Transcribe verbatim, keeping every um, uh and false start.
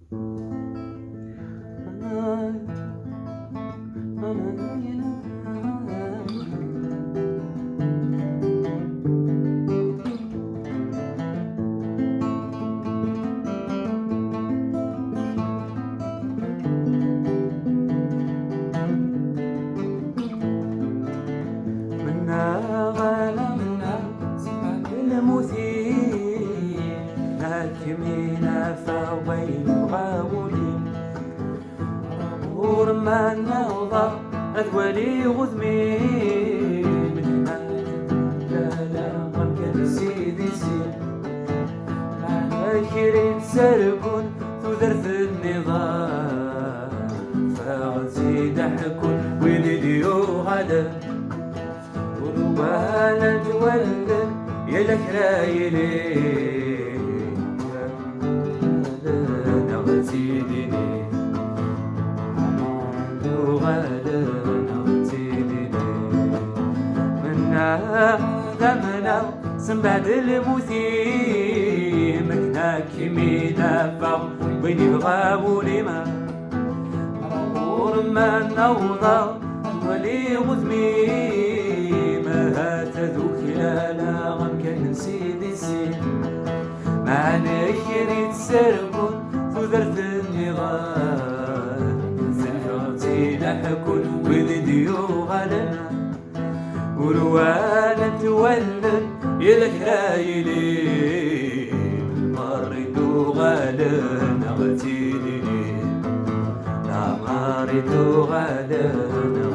Mennaɣ ala mennaɣ, lmut-i, ḥekmen afeɣ wayen yebɣa wul-im. Ur ma nawḍeɣ ad waliɣ udem-im, ala amkan sidi sin. Meɛna kra i d-sergun tudert nniḍen, ffɣen-tt-id ad ḥekkun wid i d-yuɣalen. Ur walant wallen yella kra yili. Neɣ ttidini, uɣalen neɣ ttidini. Mennaɣ d amnaɣ, sembeɛd lmut-im, akken ad kem-id-afeɣ win yebɣa wul-im. Ur ma nawḍeɣ ad waliɣ udem-im, ahat ad uklaleɣ amkan n sidi sin. Meɛna kra i d-sergun tudert nniḍen, ffɣen-tt-id ad ḥekkun wid i d-yuɣalen. Ur walant wallen yella kra yili. Merri d-uɣalen neɣ ttidini, neɣ merri d-uɣalen neɣ